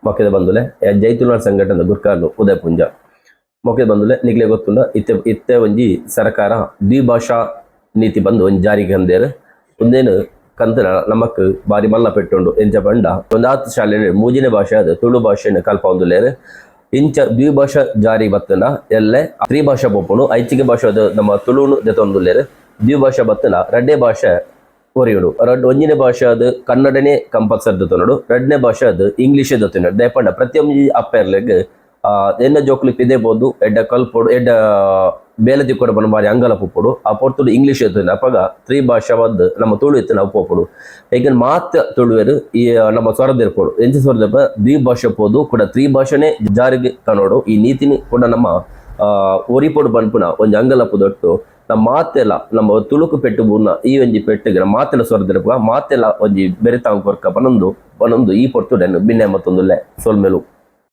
ಮೊಕೆದ ಬಂಧುಲೆ, ಜೈ ತುಳುನಾಡ್ ಸಂಘಟನೆ ಗುರ್ಕಾರ್ಲು ಉದಯ ಪೂಂಜ. ಮೊಕೆದ ಬಂಧುಲೆ, ನಿಕ್ಲೆ ಗೊತ್ತುಂಡ, ಇತ್ತೆ ಇತ್ತೆ ಒಂಜಿ ಸರ್ಕಾರ ದ್ವಿಭಾಷಾ ನೀತಿ ಬಂದು ಒಂಜಿ ಜಾರಿಗೆ ಕಂದೇರ್. ಉಂದೇನು ಕಂತನ ನಮಕ್ ಬಾರಿ ಮಲ್ಲ ಪೆಟ್ಟುಂಡು. ಎಂಚ ಪಂಡ, ಒಂದಾತ್ ಶಾಲೆ ಮೂಜಿನೇ ಭಾಷೆ ಅದು ತುಳು ಭಾಷೆನ್ ಕಲ್ಪವೊಂದುಲ್ಲೆರ್. ಇಂಚ ದ್ವಿಭಾಷಾ ಜಾರಿ ಬತ್ತುಂಡ ಎಲ್ಲೆ ತ್ರಿಭಾಷಾ ಪೋಪುಂಡು. ಐಚ್ಚಿಕ ಭಾಷೆ ಅದು ನಮ್ಮ ತುಳುನು ದೆತೊಂದುಲ್ಲೆರ್. ದ್ವಿಭಾಷಾ ಬತ್ತುಂಡ ರಡ್ಡೆ ಭಾಷೆ ಒರಿಯುಡು. ರಡ್ಡ್ ಒಂಜಿನೇ ಭಾಷೆ ಅದು ಕನ್ನಡನೇ ಕಂಪಲ್ಸರಿ ದೆತೊನೊಡು, ರಡ್ಡನೇ ಭಾಷೆ ಅದು ಇಂಗ್ಲೀಷೇ ದೆತೊನೊಡು. ದಾಯೆ ಪ್ರತಿಯೊಂಜಿ ಅಪ್ಪೆರ್ಲೆಗ್ ಎನ್ನ ಜೋಕುಲು ಪಿದೆ ಪೋದು ಎಡ್ಡೆ ಕಲ್ಪೊಡು, ಎಡ್ಡೆ ಬೇಲೆ ತಿಕ್ಕೊಡು ಪಂಡ ಬಾರಿ ಅಂಗಲಪ್ಪು ಉಪ್ಪೊಡು. ಆ ಪೊರ್ತುಡು ಇಂಗ್ಲೀಷ್ ಇತ್ತುಂಡ ಅಪಗ ತ್ರಿಭಾಷಾವಾದ್ ನಮ್ಮ ತುಳು ಇತ್ತಿನ ಅವು ಪೋಪುಂಡು. ಈಗ ಮಾತ ತುಳುವೆರ್ ಈ ನಮ್ಮ ಸ್ವರದಿರ್ಪೊಡು. ಎಂಚ ಸ್ವರದಿರ್ಪ? ದ್ವಿಭಾಷೆ ಪೋದು ಕೂಡ ತ್ರಿಭಾಷೆನೇ ಜಾರಿಗೆ ತನೋಡು, ಈ ನೀತಿನಿ ಕೂಡ ನಮ್ಮ ಒರಿಪೊಡು ಪನ್ಪುನ ಒಂಜಿ ಅಂಗಲಪ್ಪು ದೊಟ್ಟು ನಮ್ಮ ಮಾತೆಲ್ಲ ನಮ್ಮ ತುಳುಕು ಪೆಟ್ಟು ಬೂರ್ನ ಈ ಒಂಜಿ ಪೆಟ್ಟಿಗೆ ನಮ್ಮ ಮಾತೆಲ್ಲ ಸ್ವರದಿರ್ಪ, ಮಾತೆಲ್ಲ ಒಂಜಿ ಬೆರಿತಾಂಗ್ ಕೊರ್ಕ ಪನೊಂದು ಪನೊಂದು ಈ ಪೊರ್ತುಡೆನ್ ಬಿನ್ನೆ ಮತ್ತೊಂದುಲ್ಲೆ. ಸೊಲ್ಮೆಲು.